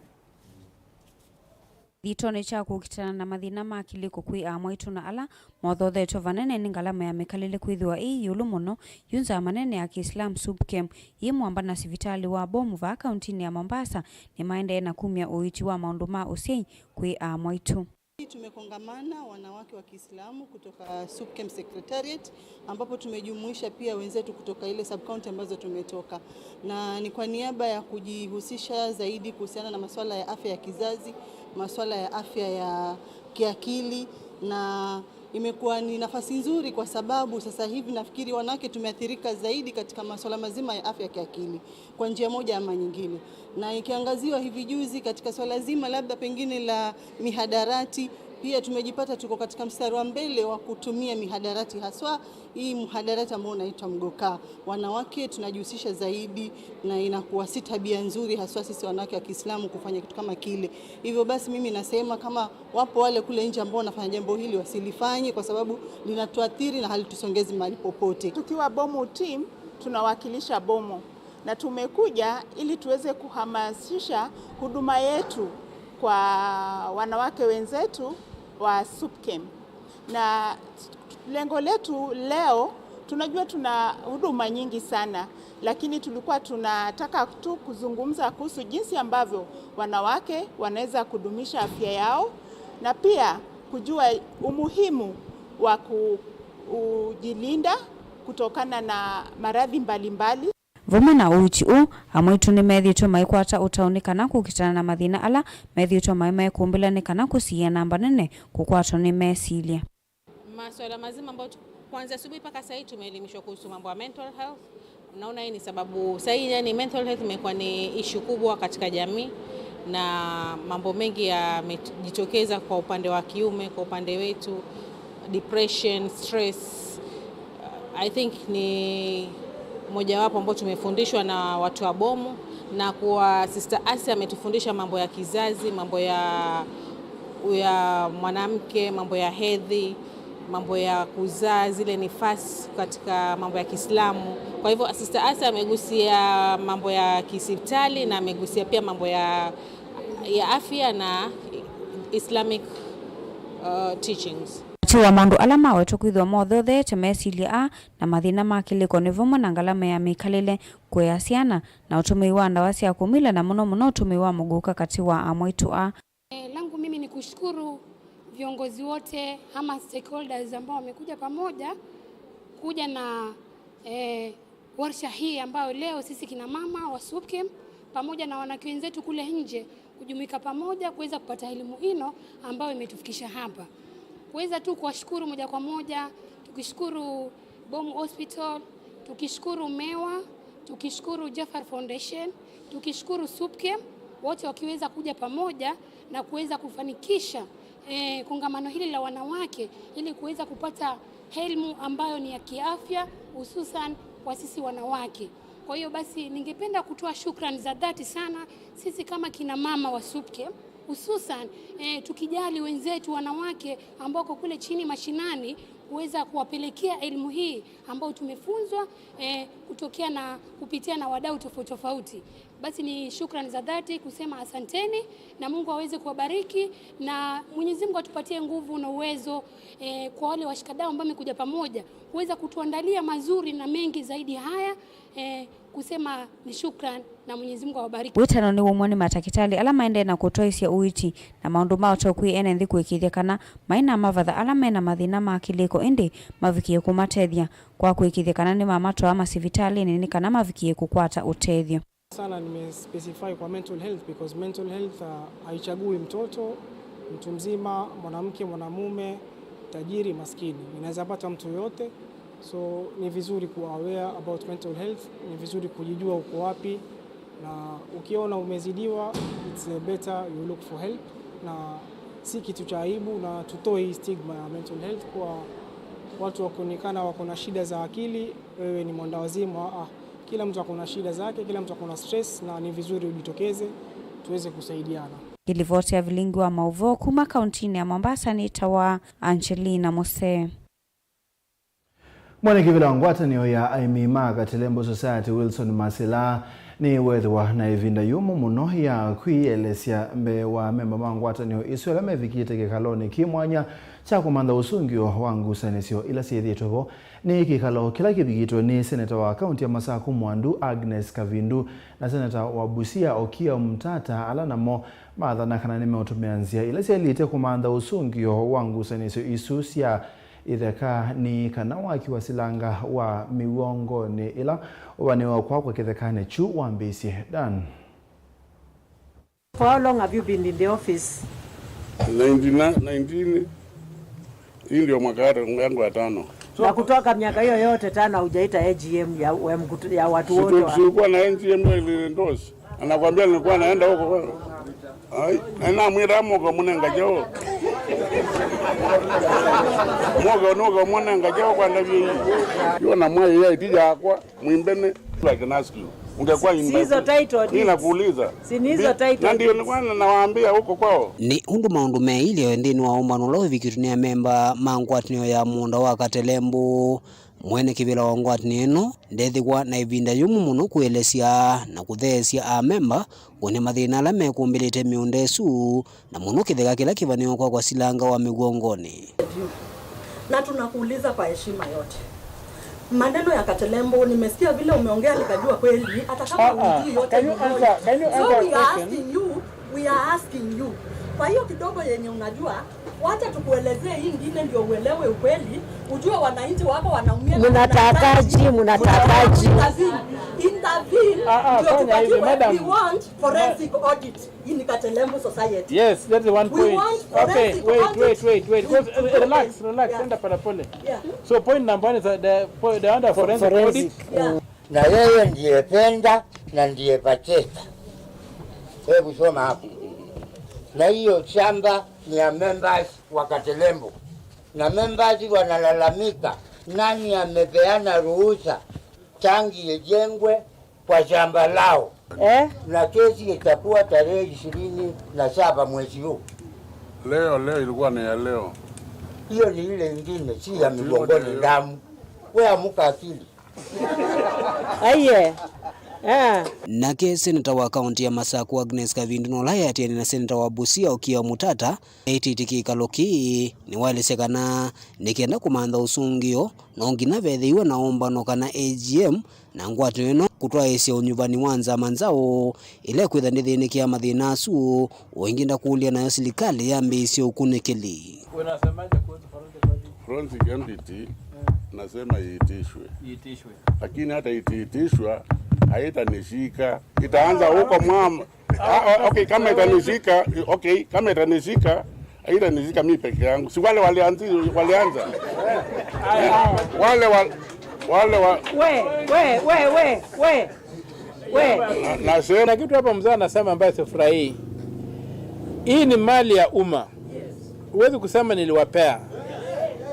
Kĩthito nĩ kya kũkitana na mathĩna ma kĩlĩko kwĩ amwaitũ na ala mothothetwe vanene nĩ ngalama ya mĩkalĩle kwĩthĩwa ĩ ĩũlũ mũno, yu nzama nene ya Kĩislamu SUPKEM yĩ mwamba na sivitalĩ wa Bomu vaa kauntinĩ ya Mombasa nĩmaendee na kumya ũiiti wa maũndũ ma ũsyai kwĩ amwaitũ. Tumekongamana wanawake wa Kiislamu kutoka SUPKEM Secretariat, ambapo tumejumuisha pia wenzetu kutoka ile sub-county ambazo tumetoka. Na ni kwa niaba ya kujihusisha zaidi kuhusiana na masuala ya afya ya kizazi, masuala ya afya ya kiakili, na imekuwa ni nafasi nzuri kwa sababu sasa hivi nafikiri wanawake tumeathirika zaidi katika masuala mazima ya afya ya kiakili kwa njia moja ama nyingine. Na ikiangaziwa hivi juzi katika swala zima labda pengine la mihadarati, pia tumejipata tuko katika mstari wa mbele wa kutumia mihadarati, haswa hii mhadarati ambao unaitwa mgokaa. Wanawake tunajihusisha zaidi na inakuwa si tabia nzuri, haswa sisi wanawake wa Kiislamu kufanya kitu kama kile. Hivyo basi mimi nasema kama wapo wale kule nje ambao wanafanya jambo hili wasilifanye kwa sababu linatuathiri na halitusongezi mahali popote. Tukiwa Bomu team, tunawakilisha Bomu. Na tumekuja ili tuweze kuhamasisha huduma yetu kwa wanawake wenzetu wa SUPKEM. Na lengo letu leo, tunajua tuna huduma nyingi sana, lakini tulikuwa tunataka tu kuzungumza kuhusu jinsi ambavyo wanawake wanaweza kudumisha afya yao na pia kujua umuhimu wa ku-, kujilinda kutokana na maradhi mbalimbali. Vamwe na ũiiti ũũ, amwaitũ nĩmethĩĩtwe maikwata ũtao nĩ kana kũkitana na mathĩna ala methĩĩtwe maĩ maikũmbĩla nĩ kana kũsiĩĩa namba nene kũkwatwa nĩ mesilya. Masuala mazima ambayo tu-, kuanzia asubuhi mpaka saa hii tumeelimishwa kuhusu mambo ya mental health. Naona hii ni sababu saa hii, yani, mental health imekuwa ni issue kubwa katika jamii, na mambo mengi yamejitokeza kwa upande wa kiume, kwa upande wetu, depression, stress. I think ni mojawapo ambao tumefundishwa na watu wa Bomu, na kwa Sister Asia ametufundisha mambo ya kizazi, mambo ya, ya mwanamke, mambo ya hedhi, mambo ya kuzaa, zile nifas katika mambo ya Kiislamu. Kwa hivyo, Sister Asia amegusia mambo ya kisipitali na amegusia pia mambo ya, ya afya na Islamic, uh, teachings. Katĩ wa maũndũ ala mawetwe kwĩthĩwa mothotheete mesilya aa na mathĩna ma kĩlĩko nĩ vamwe na ngalama ya mĩkalĩle, kũea syana, na ũtũmĩi wa ndawa sya kũmila, na mũno mũno ũtũmĩi wa mũgũka katĩ wa amwaitũ aa. Eh, langu mimi ni kushukuru viongozi wote ama stakeholders ambao wamekuja pamoja Kuja na eh, warsha hii ambayo leo sisi kina mama wa SUPKEM pamoja na wanawake wenzetu kule nje kujumuika pamoja kuweza kupata elimu ino ambayo imetufikisha hapa. Kuweza tu kuwashukuru moja kwa moja, tukishukuru Bomu Hospital, tukishukuru MEWA, tukishukuru Jafar Foundation, tukishukuru SUPKEM, wote wakiweza kuja pamoja na kuweza kufanikisha eh, kongamano hili la wanawake ili kuweza kupata elimu ambayo ni ya kiafya, hususan kwa sisi wanawake. Kwa hiyo basi, ningependa kutoa shukrani za dhati sana sisi kama kina mama wa SUPKEM, hususan eh, tukijali wenzetu wanawake ambao wako kule chini mashinani, kuweza kuwapelekea elimu hii ambayo tumefunzwa eh, kutokea na kupitia na wadau tofauti tofauti. Basi ni shukrani za dhati kusema asanteni, na Mungu aweze kuwabariki, na Mwenyezi Mungu atupatie nguvu na uwezo eh, kwa wale washikadau ambao wamekuja pamoja kuweza kutuandalia mazuri na mengi zaidi haya eh, kusema ni shukran na Mwenyezi Mungu awabariki. Wĩtano nĩwaumw'a nĩ matakĩtalĩ ala maendee na kũtwaĩsya ũiiti na maũndũ ma ũtao kwĩ ene nthĩ kũĩkĩĩthya kana maĩ na mavatha ala me na mathĩna ma kĩlĩko, ĩndĩ mavikĩe kũmatethya kwa kũĩkĩĩthya kana nĩmamatwaa masivitalĩnĩ nĩ kana mavikĩe kũkwata ũtethyo. Sana nimespecify kwa mental health because mental health, uh, haichagui mtoto, mtu mzima, mwanamke, mwanamume, tajiri, maskini. Inaweza pata mtu yote. So ni vizuri kuwa aware about mental health, ni vizuri kujijua uko wapi, na ukiona umezidiwa, it's better you look for help, na si kitu cha aibu, na tutoe hii stigma ya mental health kwa watu wakuonekana wako na shida za akili. Wewe ni mwendawazimu, ah, ah. Kila mtu ako na shida zake, kila mtu ako na stress, na ni vizuri ujitokeze tuweze kusaidiana. Ĩlivoti ya vilingi wa maũvoo kuma kauntinĩ ya Mombasa nĩtawa Angelina Mose. Mwene kĩvĩla wa ngwatanĩo ya aĩmi ma Katelembo Society, Wilson Masila, nĩwethĩwa na ĩvinda yũmũ mũno ya kwĩelesya mbee wa amemba ma ngwatanĩo ĩsu ala mevikĩte kĩkalonĩ kĩ mwanya kya kũmantha ũsũngĩo wa ngusanĩsyo ila syĩthĩĩtwe vo. Nĩ kĩkalo kĩla kĩvikĩtwe nĩ seneta wa kaunti ya Masaku Mwandu, Agnes Kavindu, na seneta wa Busia, Okiya Omtata, ala namo maathana kana nĩmeũtũmĩa nzĩa ila syaĩlĩte kũmantha ũsũngĩo wa ngusanĩsyo isu sya itheka nĩ kana waki wa silanga wa mĩw'ongonĩ ĩla ũvanĩwe kwakwa kĩthekanĩ kyu wambĩĩsye. Dan. For how long have you been in the office? Nineteen, nineteen, hii ndio mwaka ya, yangu ya tano. Na kutoka miaka hiyo yote tano haujaita A G M ya, ya mkutu-, ya watu wote wa- Sikuwa na A G M ile endorse. Anakwambia nilikuwa naenda huko. Ai, na namwĩra mũka mũnenga kyaũ. Mũka nũka mũnenga kyaũ kwa ndavye hii. Yo na mwayo ya iti yakwa, mwimbene. I can ask you. Ungekuwa in my place. Si hizo title deeds. Mimi nakuuliza. Si ni hizo title deeds. Na ndio nilikuwa nawaambia huko kwao. Nĩ ũndũ maũndũ meilye nthĩnĩ wa ũmbano ũla ũvikĩtwe nĩ amemba ma ngwatanĩo ya mũũnda wa Katelembo. Mwene kĩvĩla wa ngwatanĩo ĩno ndethĩwa na ĩvinda yũmũ mũno kũelesya na kũtheesya amemba wone mathĩna ala mekũmbĩlĩte mĩũnda ĩsu, na mũno kĩtheka kĩla kĩvanĩwe kwakwa silanga wa mĩw'ongonĩ. Na tunakuuliza kwa heshima yote. Maneno ya Katelembo, nimesikia vile umeongea nikajua kweli, hata kama hujui yote ni moja. So we are asking you, we are asking you. Kwa hiyo kidogo yenye unajua, wacha tukuelezee hii ingine ndio uelewe ukweli, ujue wananchi wako wanaumia na mnatakaji, mnatakaji. Intervene, intervene, ndio tupatiwe, we want forensic audit in Katelembo society. Yes, that's the one point. We want forensic audit. Okay, wait, wait, wait, wait. Relax, relax, enda polepole. Yeah. So point number one is that the, the under forensic audit. Yeah. Na yeye ndiye penda na ndiye pacheta. Hebu soma hapo. Na hiyo shamba ni ya members wa Katelembo. Na members wanalalamika, nani amepeana ruhusa tangi ijengwe kwa shamba lao? Eh? Na kesi itakuwa tarehe ishirini na saba mwezi huu. Leo, leo ilikuwa ni ya leo. Hiyo ni ile ingine, si ya migongoni damu. We amuka akili. Aiye. Ah. Nake seneta wa kaunti ya Masaku Agnes Kavindu nola yatiani na seneta wa Busia Okiya Omtata aitĩtĩ kĩkalo kĩĩ nĩwaelesya kana nĩ kenda kũmantha ũsũngĩo no nginya vethĩiwe na ũmbano kana A G M na ngwatanĩo ĩno kũtwaĩĩsya ũnyuvani wa nzama nzaũ ĩla ĩkwĩtha ndĩthĩnĩkĩa mathĩna asu, o ĩngĩ ndakũlya nayo silikalĩ yambĩĩsye ũkunĩkĩli. Forensic audit Nasema iitishwe. Iitishwe. Lakini hata itiitishwa, haitanisika. Itaanza huko mwa-, ah, ah, okay, kama itanishika, okay, kama itanishika, haitanishika mi peke yangu. Si wale walianzi-, walianza. Wale wa-, wale wa- We, we, we, we, we, we. Na-, nasema Na kitu hapa mzee anasema ambaye sifurahii. Hii ni mali ya umma. Huwezi kusema niliwapea.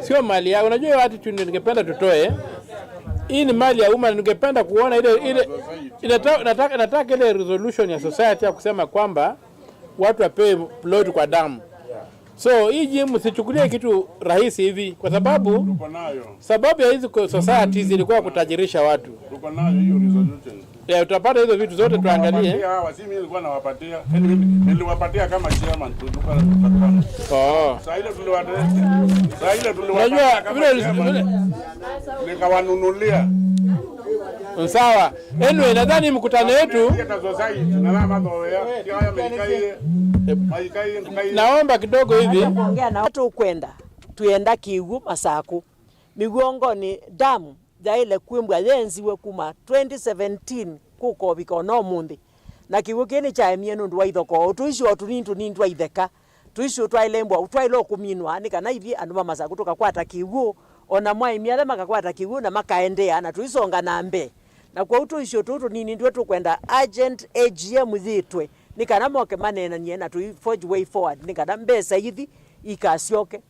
Sio mali yako. Unajua hiyo attitude ndio ningependa tutoe. Hii ni mali ya umma, ningependa kuona ile, ile, inata-, nataka, nataka ile resolution ya society ya kusema kwamba watu wapewe plot kwa damu. So, hii gym msichukulie kitu rahisi hivi, kwa sababu Tuko nayo. Sababu ya hizi ko-, societies ilikuwa kutajirisha watu. Tuko nayo hiyo resolution. Eh, utapata hizo vitu zote tuangalie. Niliwapatia hawa, si mimi nilikuwa nawapatia. Yaani mimi niliwapatia kama chairman, tulikuwa na mkutano. Oh. Saa ile tuliwapatia, saa ile tuliwapatia Unajua, kama vile chairman, vile nikawanunulia. Sawa. Anyway, nadhani mkutano wetu Theatre Society, na mama thoya, kaya maikai, maikai, maikai. Naomba kidogo hivi. Kuongea na watu kwenda, tuenda Kiwu Masaku. Mĩw'ongonĩ damu yaĩle kwĩmbwa yenziwe kuma twenty seventeen kũkovika ona ũmũnthĩ. Na kĩw'ũ kĩĩ nĩkyaemie nũndũ wa ithokoo. Tũisyũ o tũnini tũnini twa itheka. Tũisyũ twaĩle mbwa, twaĩle o kũminwa nĩ kana ithyĩ andũ ma Masaku tũkakwata kĩw'ũ. O na mwaemie ala makakwata kĩw'ũ na makaendeea na tũisonga na mbee. Na kwoou tũisyũ tũu tũnini nĩtw'o tũkwenda urgent A G M yĩtwe nĩ kana moke maneenanie na tũi forge way forward nĩ kana mbesa ithi ikasyoke.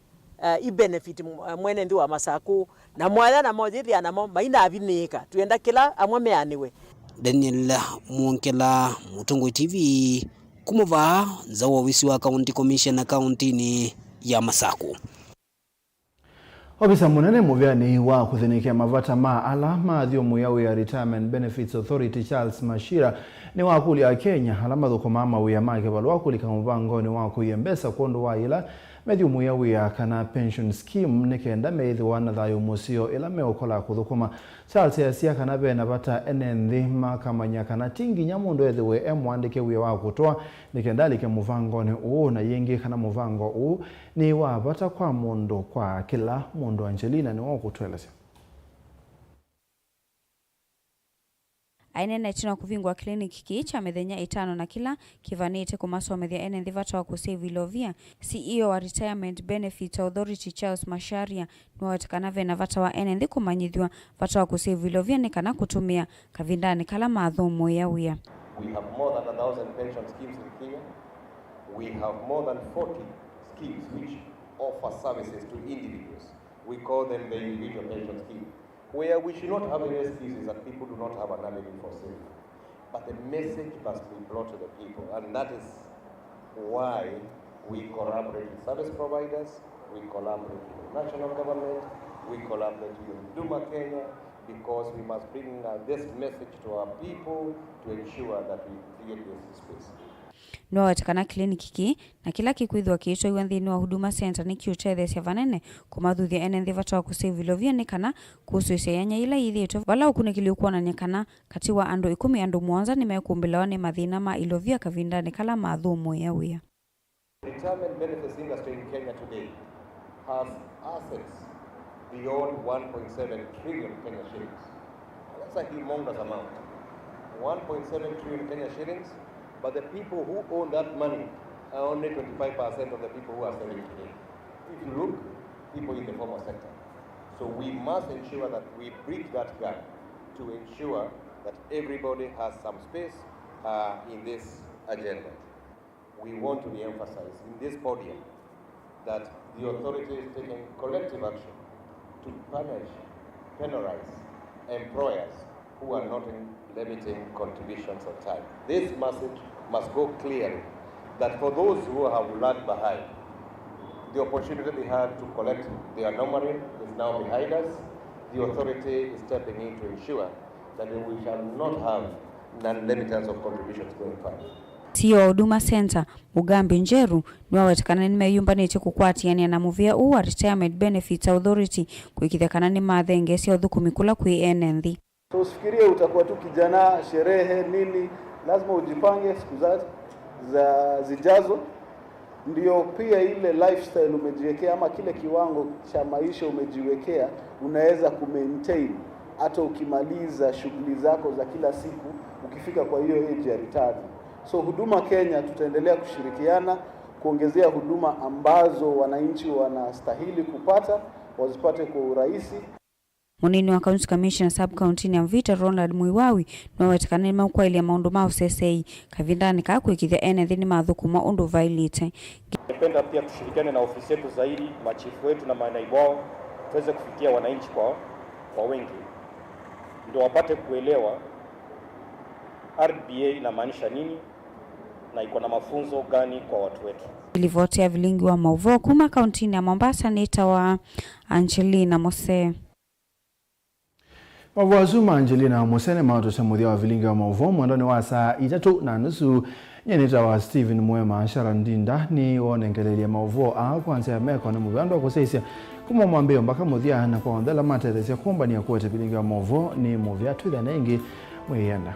Eh, i benefit m-, eh, mwene nthĩ wa Masaku, na mwaya namo yĩthĩa namo mainavinĩĩka. Twĩenda kĩla amwe meanĩwe. Daniel Mwongela, Mũtongoi T V, kuma vaa nza wa ovisi wa County Commissioner kauntinĩ ya Masaku. Ovisa mũnene mũvĩanĩ wa kũthĩnĩkĩa mavata ma ala mathyũmũĩa wĩa, Retirement Benefits Authority, Charles Mashira, nĩwakũlya Akenya ala mathũkũmaa mawĩa ma kĩvalũa kũlika mũvangonĩ wa kũia mbesa kwondũ wa yĩla methyũmũĩa wĩa kana pension scheme nĩ kenda meĩthĩwa na thayũ mũseo ĩla meũkola kũthũkũma. Charles easya kana ve na vata ene nthĩ makamanya kana ti nginya mũndũ ethĩwe e mũandĩke wĩa wa kũtũa nĩ kenda alike mũvangonĩ ũũ, na yĩngĩ kana mũvango ũũ nĩ wa vata kwa mũndũ kwa kĩla mũndũ. Angelina nĩwe ũkũtũelesya. Aineena ĩtina wa kũvingũa kĩliniki kĩĩ kya mĩthenya ĩtano na kĩla kĩvanĩte kũmasomethya ene nthĩ vata wa kũsave ilovia, C E O wa Retirement Benefits Authority, Charles Masharia, nĩwaweta kana ve na vata wa ene nthĩ kũmanyĩthw'a vata wa kũsave ilovia nĩ kana kũtũmĩa kavindanĩ kala mathũmũĩa wĩa. We have more than a thousand pension schemes in Kenya. We have more than forty schemes which offer services to individuals. We call them the individual pension scheme, where we should not have any excuses that people do not have an avenue for saving. But the message must be brought to the people, and that is why we collaborate with service providers, we collaborate with the national government, we collaborate with Huduma Kenya, because we must bring, uh, this message to our people to ensure that we create this space. Nĩwaweta kana kĩliniki kĩĩ na kĩla kĩkwĩthĩwa kĩitwaiw'a nthĩnĩ wa Huduma Center nĩkĩũtetheesya vanene kũmathuthya ene nthĩ vata wa kũsave ilovia nĩ kana kũsũĩsya ianya yĩla yĩthĩĩtwe vala ũkunĩkĩli ũkwonany'a kana katĩ wa andũ ĩkũmi, andũ mũonza nĩmekũmbĩlawa nĩ mathĩna ma ilovia kavindanĩ kala mathũmũĩa wĩa. Retirement benefits industry in Kenya today has assets beyond one point seven trillion Kenya shillings. That's a humongous amount. One point seven trillion Kenya shillings, but the people who own that money are only twenty-five percent of the people who are saving today. If you look, people in the formal sector. So we must ensure that we bridge that gap to ensure that everybody has some space, uh, in this agenda. We want to re-emphasize in this podium that the authority is taking collective action to punish, penalize employers who are not in limiting contributions on time. This message must go clearly that for those who have lagged behind, the opportunity they had to collect the anomaly is now behind us. The authority is stepping in to ensure that we shall not have non-remittance of contributions going forward. C E O wa Huduma Center, Mugambi Njeru, nĩwaweta kana nĩmeyũmbanĩtye kũkwatĩanĩa na mũvĩa ũũ wa Retirement Benefits Authority kũĩkĩĩthya kana nĩmathengeesya ũthũkũmi kũla kwĩ ene nthĩ. So usifikirie utakuwa tu kijana, sherehe, nini, lazima ujipange siku za, za zijazo. Ndio pia ile lifestyle umejiwekea ama kile kiwango cha maisha umejiwekea, unaweza kumaintain hata ukimaliza shughuli zako za kila siku, ukifika kwa hiyo age ya retirement. So Huduma Kenya tutaendelea kushirikiana kuongezea huduma ambazo wananchi wanastahili kupata, wazipate kwa urahisi. Mũnini wa County Commissioner sub-county-inĩ ya Mvita, Ronald Muiwawi, nĩwaweta kana nĩmeũkwaĩlya maũndũ ma ũsesei kavindanĩ kaa kũĩkĩĩthya ene nthĩ nĩmathũkũma ũndũ vaĩlĩte. Ningependa pia tushirikiane na ofisi yetu zaidi, machifu wetu na manaibu wao, tuweze kufikia wananchi kwa, kwa wengi, ndio wapate kuelewa R B A inamaanisha nini na iko na mafunzo gani kwa watu wetu. Livoti ya vilingi wa maũvoo kuma kauntinĩ ya Mombasa nĩtawa Angelina Mose. Mavoo asu ma Angelina Mose nĩmatũsya mũthya wa vilingi wa maũvoo mwendonĩ wa saa itatũ na nusu. Nyie nĩtawa Stephen Mwema. Sharon Ndinda nĩwonengeleelye maũvoo aa kwa nzĩa ya meko na mũvea wa kũsyaĩĩsya kuma mwambĩĩo mbaka mũthya, na kwa onthe ala matetheesya kũmbany'a kũete vilingi wa maũvoo nĩ mũvea. Twĩthane ĩngĩ mwĩenda.